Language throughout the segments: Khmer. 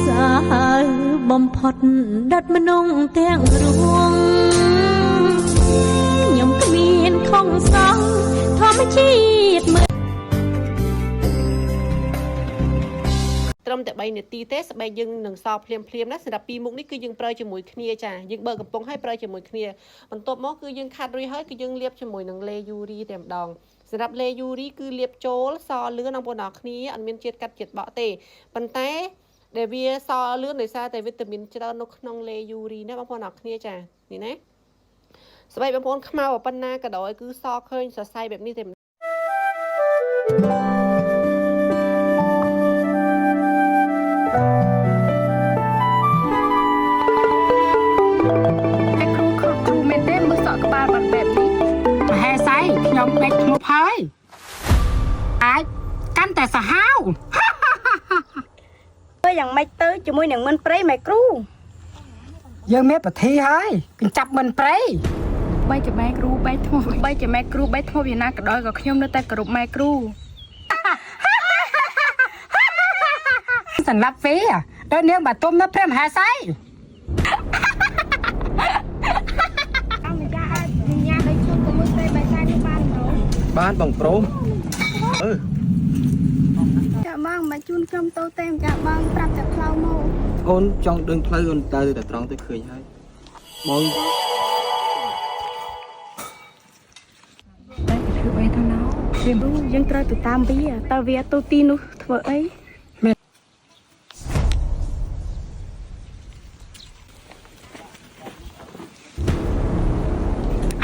សាហាវបំផុតដិតមនុស្សទាំងរួងខ្ញុំគ្មានខំសងធម្មជាតិមើល ត្រឹមតែ3នាទីទេស្បែកយើងនឹងសភ្លាមភ្លាមណាសម្រាប់ពីរមុខនេះគឺយើងប្រើជាមួយគ្នាចាយើងបើកកំប៉ុងហើយប្រើជាមួយគ្នាបន្ទាប់មកគឺយើងខាត់រួចហើយគឺយើងលាបជាមួយនឹងលេយូរីតែម្ដងសម្រាប់លេយូរីគឺលាបចូលសលឿនបងប្អូនអរគ្នាអត់មានជាតិកាត់ជាតិបក់ទេប៉ុន្តែដែលវាសលឿនដោយសារតែវីតាមីនច្រើននៅក្នុងលេយូរីណាបងប្អូនអរគ្នាចានេះណាស្បែកបងប្អូនខ្មៅប៉ុណ្ណាក៏ដោយគឺសឃើញសរសៃបែបនេះតែ តែគ្រូខកគ្រូមែនទេមើលសក់ក្បាលបាត់បែបនេះ មហេសីខ្ញុំបេកធ្មប់ហើយអាចកាន់តែសាហាវ ធ្វើយ៉ាងម៉េចទៅជាមួយនឹងមិនព្រៃម៉ែគ្រូ យើងមានពធីហើយកញ្ចាប់មិនព្រៃ បីជាម៉ែគ្រូបែកធ្មប់បីជាម៉ែគ្រូបែកធ្មប់យ៉ាងណាក៏ដោយក៏ខ្ញុំនៅតែគោរពម៉ែគ្រូ សម្រាប់វាដោយនាងបាទុំនៅព្រះមហេសី អង្គម្ចាស់អាចវិញ្ញាណឲ្យជួបជាមួយស្រីបៃសានេះបានទេ បានបងប្រុសអឺ ចាបងមកជូនខ្ញុំទៅទេចាបងប្រាប់តែផ្លូវមក អូនចង់ដឹងផ្លូវអូនទៅតែត្រង់ទៅឃើញហើយបង តែគេធ្វើអីទៅណោវាយើងត្រូវទៅតាមវាតើវាទៅទីនោះធ្វើអី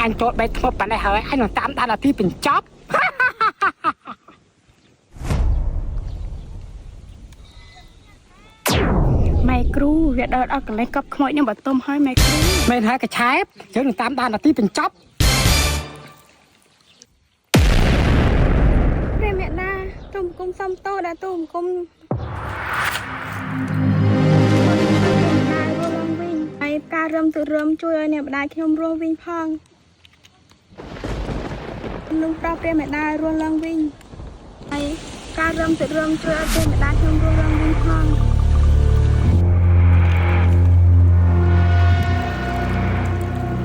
អញចូលបេកធ្មប់ប៉ណ្ណេះហើយអញនឹងតាមដានអាទីបញ្ចប់ ម៉ែគ្រូវាដើរដល់កន្លែងកប់ខ្មោចនឹងបតុមហើយម៉ែគ្រូ មែនហើយកឆែបយើងនឹងតាមដានអាទីបញ្ចប់ ព្រះមេដាទូមគុំសំតោដែលទូមគុំដែររស់ឡើងវិញហើយការរឹមទៅរឹមជួយឲ្យអ្នកម្ដាយខ្ញុំរស់វិញផងនឹងប្រាប់ព្រះមេដារស់ឡើងវិញហើយការរឹមទៅរឹមជួយឲ្យព្រះមេដាខ្ញុំរស់ឡើងវិញផង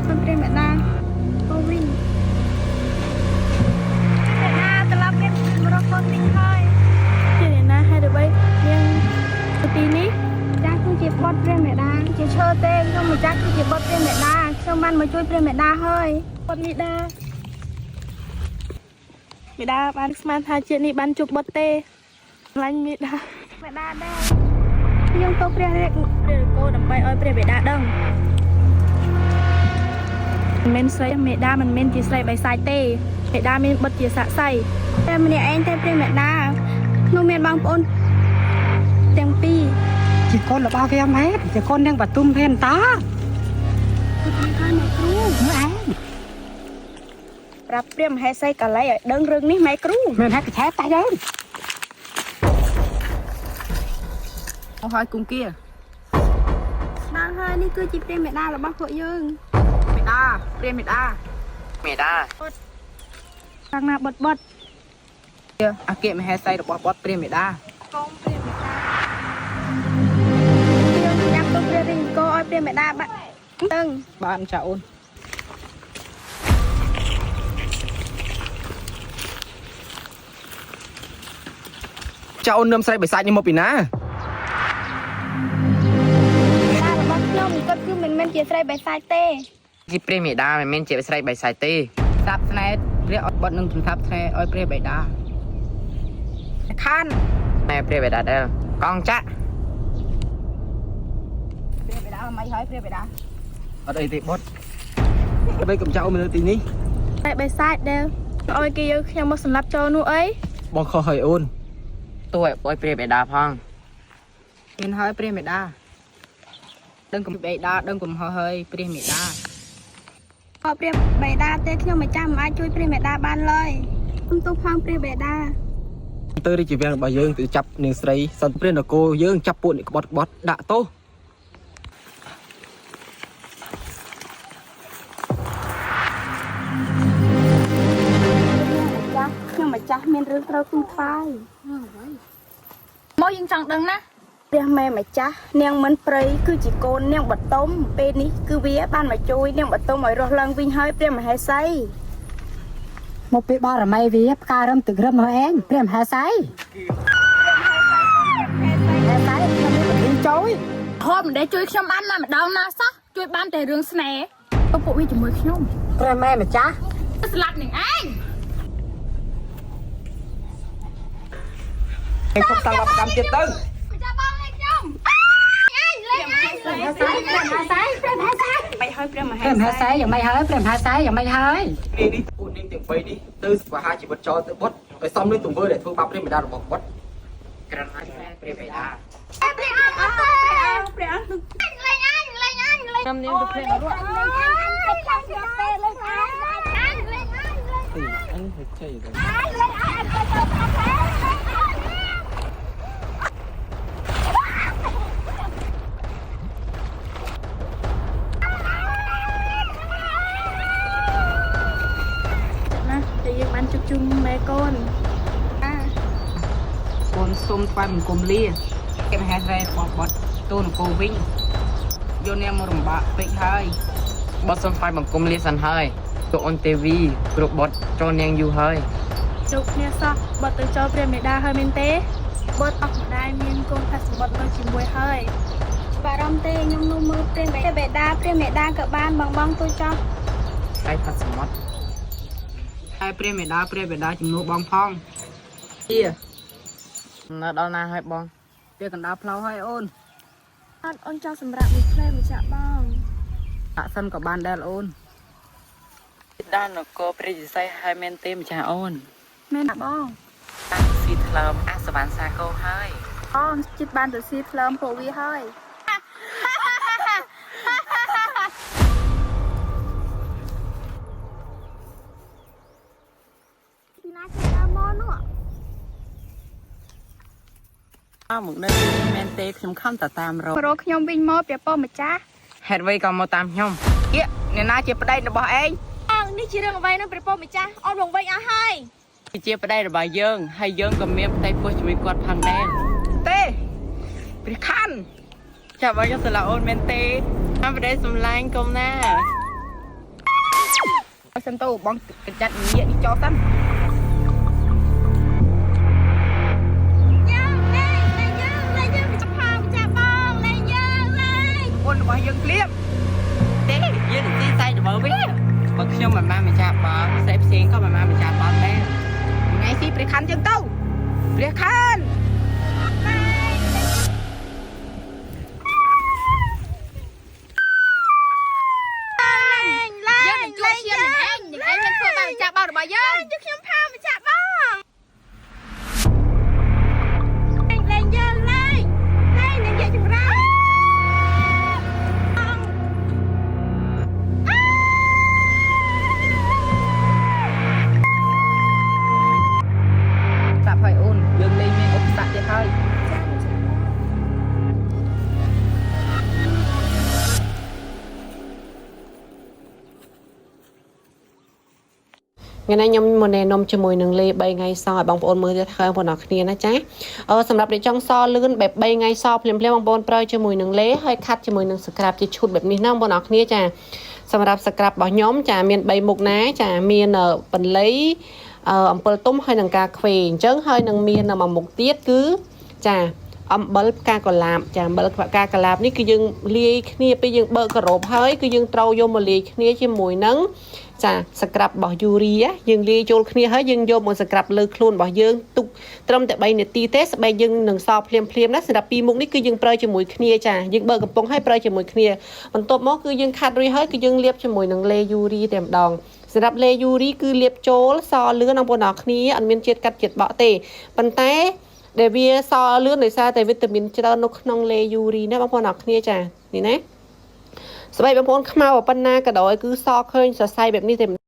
សូមព្រះមេដាទៅវិញ មេដាត្រឡប់មានមករកកូនវិញហើយ ជាអ្នកណាហេតុអ្វីនាងទៅទីនេះ ចាស់គឺជាបុត្រព្រះមេដាជាឈើទេខ្ញុំម្ចាស់គឺជាបុត្រព្រះមេដាខ្ញុំបានមកជួយព្រះមេដាហើយ បុត្រមេដាមេដាបានស្មានថាជាតិនេះបានជួបបុត្រទេឆ្លាញ់មេដា មេដាដែរខ្ញុំទៅព្រះរាជ ព្រះនគរដើម្បីឲ្យព្រះបិតាដឹងមិនមែនស្រីមេដាមិនមែនជាស្រីបិសាចទេមេដាមានបុត្រជាសាក្សី តែម្នាក់ឯងទេព្រះមេដាខ្ញុំមានបងប្អូនទាំងពីរ ជាកូនរបស់វាមែនជាកូននាងបាទុំភេនតា គឺថាអ្នកគ្រូ មើលឯង ប្រាប់ព្រះមហេសីកាលីឲ្យដឹងរឿងនេះម៉ែគ្រូ មែនហើយកឆែបតាយើង អស់ហើយគុំគៀ ដល់ហើយនេះគឺជាព្រះមេដារបស់ពួកយើង មេដាព្រះមេដាមេដា ខាងណាបុត្របុត្រ អគ្គមហេសីរបស់បុត្រព្រះមេដា កងព្រះមេដា យើងចាប់ទៅព្រះរាជនគរឲ្យព្រះមេដាបាក់ដឹង បានចាអូន ចៅអូននឹមស្រីបិសាចនេះមកពីណា មេដារបស់ខ្ញុំគាត់គឺមិនមែនជាស្រីបិសាចទេ ជាព្រះមេដាមិនមែនជាស្រីបិសាចទេ សាបស្នេហ៍ព្រះបុត្រនឹងសន្តាប់ស្នេហ៍ឲ្យព្រះបិតា ខាន ណែព្រះបិតាដែលកងចាក់ ព្រះបិតាមិនហើយព្រះបិតា អត់អីទេបុត្រដើម្បីកំចៅអូនមកនៅទីនេះ ស្រីបិសាចដែលឲ្យគេយកខ្ញុំមកសម្លាប់ចូលនោះអី បងខុសហើយអូន ទោះឲ្យព្រះបិតាផង មានហើយព្រះមេដាដឹងកំបេដាដឹងកំហុសហើយព្រះមេដា អរព្រះបិតាទេខ្ញុំម្ចាស់មិនអាចជួយព្រះមេដាបានឡើយខ្ញុំទូផងព្រះបិតា ទៅរាជវាំងរបស់យើងទៅចាប់នាងស្រីសន្តិព្រះនគរយើងចាប់ពួកអ្នកក្បត់ក្បត់ដាក់ទោស ម្ចាស់ខ្ញុំម្ចាស់ ម្ចាស់មានរឿងត្រូវទូលថ្វាយ មកយើងចង់ដឹងណា ព្រះមេម្ចាស់នាងមិនព្រៃគឺជាកូននាងបតុមពេលនេះគឺវាបានមកជួយនាងបតុមឲ្យរស់ឡើងវិញហើយព្រះមហេសី មកពីបារមីវាផ្ការឹមទឹករឹមមកឯងព្រះមហេសីហេសីខ្ញុំមានវិធីជួយ ធមមិនដែលជួយខ្ញុំបានណាម្ដងណាសោះជួយបានតែរឿងស្នេហ៍ទៅពួកវាជាមួយខ្ញុំ ព្រះមេម្ចាស់ ស្លាប់នឹងឯង ឯងខំតាំងបាបកម្មទៀតទៅ ចាំបងលេងខ្ញុំអញលេងអញ ព្រះមហេសីព្រះមហេសីព្រះមហេសី មិនហើយព្រះមហេ ព្រះមហេសីយ៉ាងម៉េចហើយព្រះមហេសីយ៉ាងម៉េចហើយ នេះនេះពួកនាងទាំង3នេះទៅស្វាហាជីវិតចោលទៅបុតឲ្យសមនឹងទង្វើដែលធ្វើបាបព្រះមេដារបស់បុត ក្រណាត់ព្រះបិតា ព្រះអង្គអត់ទេ ព្រះអង្គ លេងអញលេងអញលេង ខ្ញុំនាងទៅភ្លេច លេងអញលេងអញលេងអញលេងអញលេងអញ អញហេតុជ័យទៅ លេងអញលេងអញ ណាតែយើងបានជួបជុំម៉ែកូនអា កូនសុំថ្វាយបង្គំលាគេមហេសីរបស់បុត្រទូនគរវិញយកនាងមករំបាក់ពេកហើយ បុត្រសូមថ្វាយបង្គំលាសិនហើយទូអូនទេវីគ្រប់បុត្រចូលនាងយូរហើយ ជួបគ្នាសោះបើទៅចូលព្រះមេដាហើយមែនទេបើអស់ម្ដាយមានកូនផាសបុតនៅជាមួយហើយបារម្ភទេខ្ញុំនោះមើលព្រះមេដាព្រះមេដាក៏បានបងបងទូចោះ ស្អីផាត់សមុទ្រ ហើយព្រះមេដាព្រះបេដាជំនួសបងផងជា នៅដល់ណាហើយបង វាកណ្ដាលផ្លូវហើយអូន អត់អូនចង់សម្រាប់មួយផ្លែម្ចាស់បង ដាក់សិនក៏បានដែរអូន ដល់នគរព្រះជសីហើយមែនទេម្ចាស់អូន មែនបង តាំងស៊ីថ្លើមអសវណ្ណសាគោហើយ អូនចិត្តបានទៅស៊ីផ្លើមពួកវាហើយពីណាគេដើរមកនោះ មកនៅមែនទេខ្ញុំខំតតាមរករ កខ្ញុំវិញមកព្រះពោម្ចាស់ ហេតុអ្វីក៏មកតាមខ្ញុំ អៀអ្នកណាជាប្តីរបស់ឯង អង្គនេះជារឿងអ្វីនោះព្រះពោម្ចាស់អូនវងវិញអស់ហើយ ជាប្តីរបស់យើងហើយយើងក៏មានប្តីពោះជាមួយគាត់ផងដែរ ទេព្រះខ័ន ចាប់ឲ្យខ្ញុំស្រឡាញ់អូនមែនទេតាមប្តីសម្លាញ់កុំណា ឲ្យសិនទៅបងកញ្ចាត់ញាកនេះចោលសិន យើងលេងលេងយើងលេងយើងម្ចាស់ផងម្ចាស់បងលេងយើងលេង អូនរបស់យើងភ្លាម ទេយើងនឹងទីសែករបស់វាបើខ្ញុំមិនបានម្ចាស់បងស្រីផ្សេងក៏មិនបានម្ចាស់បងដែរ ថ្ងៃស៊ីព្រះខ័នយើងទៅព្រះខ័ន យើងនឹងជួបឈាមនឹងឯងនឹងឯងមានធ្វើបានម្ចាស់បងរបស់យើង យើងខ្ញុំផាម្ចាស់បងលេងលេងយើងលេងលេងនឹងយកចម្រើន ស្រាប់ហើយអូនយើងលេងមានឧបសគ្គទៀតហើយ ថ្ងៃនេះខ្ញុំមកណែនាំជាមួយនឹងលេ3ថ្ងៃសឲ្យបងប្អូនមើលទៀតហើយបងប្អូនអរគ្នាណាចាអឺសម្រាប់អ្នកចង់សលឿនបែប3ថ្ងៃសភ្លាមៗបងប្អូនប្រើជាមួយនឹងលេហើយខាត់ជាមួយនឹងស្ក្រាបជាឈុតបែបនេះណាបងប្អូនអរគ្នាចាសម្រាប់ស្ក្រាបរបស់ខ្ញុំចាមាន3មុខណាចាមានបន្លៃអំពិលទុំហើយនឹងការខ្វេអញ្ចឹងហើយនឹងមានមួយមុខទៀតគឺចាអំបិលផ្កាកុលាបចាអំបិលផ្កាកុលាបនេះគឺយើងលាយគ្នាពេលយើងបើកការ៉ូបហើយគឺយើងត្រូវយកមកលាយគ្នាជាមួយនឹងចាស្ក្រាប់របស់យូរីយើងលាយចូលគ្នាហើយយើងយកមកស្ក្រាប់លើខ្លួនរបស់យើងទុកត្រឹមតែ3នាទីទេស្បែកយើងនឹងសភ្លាមភ្លាមណាសម្រាប់ពីរមុខនេះគឺយើងប្រើជាមួយគ្នាចាយើងបើកកំប៉ុងហើយប្រើជាមួយគ្នាបន្ទាប់មកគឺយើងខាត់រួចហើយគឺយើងលាបជាមួយនឹងលេយូរីតែម្ដងសម្រាប់លេយូរីគឺលាបចូលសលឿនបងប្អូនអរគ្នាអត់មានជាតិកាត់ជាតិបក់ទេប៉ុន្តែដែលវាសលឿនដោយសារតែវីតាមីនច្រើននៅក្នុងលេយូរីណាបងប្អូនអរគ្នាចានេះណាស្បែកបងប្អូនខ្មៅប៉ុណ្ណាក៏ដោយគឺសឃើញសរសៃបែបនេះតែ